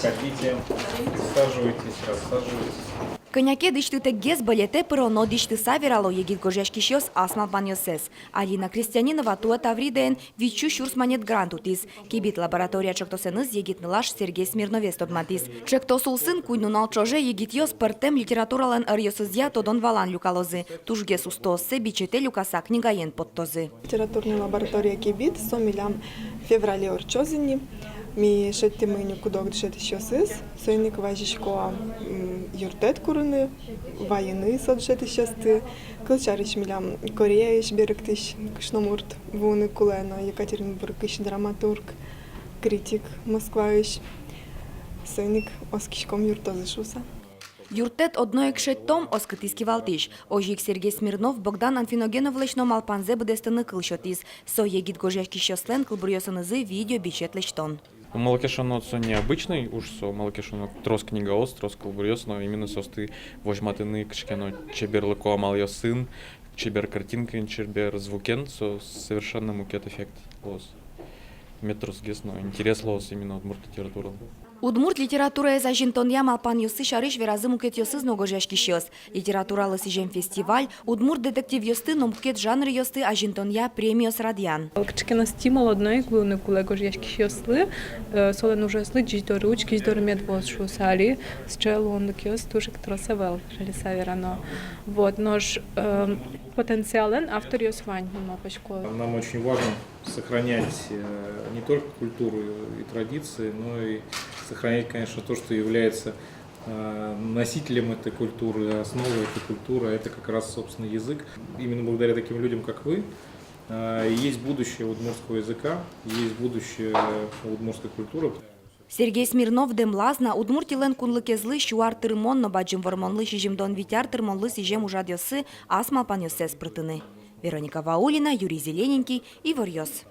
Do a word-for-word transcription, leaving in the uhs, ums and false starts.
Проходите, присаживайтесь, рассаживайтесь. Кӧня ке дӥсьтытэкгес бӧлетэ пыроно, дӥсьтыса верало егит гожъяськисьёс ас малпанъёссэс. Алина Крестьянинова туэ Тавридаын вить сю сюрс манет грант утӥз. «Кибит» лаборатория ӵектосэныз егит нылаш Сергей Смирновез тодматӥз. Ӵектос улсын куинь нунал ӵоже егитъёс пӧртэм литературалэн ӧръёсызъя тодон-валан люкалозы. Тужгес устооссэ бичетэ люкаса книгаен поттозы. Литературной лаборатория «Кибит» со милям феврале ортчоз ини. Ми шедьтӥмы ини куд-ог дышетӥсьёсыз, соин ик вазисько, м, юрттэт курыны, вайыны со дышетӥсьёсты. Кылсярысь, милям Кореяысь берыктӥсь кышномурт вуыны кулэ но, Екатеринбургысь драматург, критик Москваысь. Соин ик оскиськом, юрттозы шуыса. Юрттэт одно ик шедьтом, оскытӥз кивалтӥсь. Озьы ик Сергей Смирнов Богдан Анфиногеновлэсь но малпанзэ быдэстыны кыл сётӥз. Со егит гожъяськисьёслэн кылбуръёсынызы видео бичет лэсьтон. Малы ке шуоно, со необычный уж, со, малы ке шуоно, трос книгаос, трос кылбуръёс, но именно соосты возьматыны кыӵе ке но чеберлыко амалъёсын, чебер картинкаен, чебер звукен, со совершенно мукет эффект луоз. Мед тросгес но интерес луоз именно удмурт литературалы. Удмурт литератураез азинтонъя малпанъёссы сярысь веразы мукетъёсыз но гожъяськисьёс. Литературалы сӥзем фестиваль, удмурт детективъёсты но мукет жанръёсты азинтонъя премиос радъян. Кыӵе ке но стимул одно ик луыны кулэ гожъяськисьёслы, э, солэн ужъёссы ӟеч доры, учкись доры мед вуоз шуыса. Али сыӵе луонлыкъёс туж ик трос ӧвӧл, жаляса верано. Вот, нош, э, потенциалэн авторъёс вань, мон малпасько. Нам очень важно сохранять, э, не только культуру и традиции, но и сохранять, конечно, то, что является, э, носителем этой культуры, основой этой культуры, а это как раз, собственно, язык. Именно благодаря таким людям, как вы, э, и есть будущее удмуртского языка, и есть будущее удмуртской культуры. Сергей Смирнов дэмлаз на Удмуртилэн кунлыкезлы сю ар тырмон но Бадӟым Вормонлы сизьымдон вить ар тырмонлы сӥзем ужрадъёсы ас малпанъёссэс пыртыны. Вероника Ваулина, Юрий Зелененький, «Иворъёс».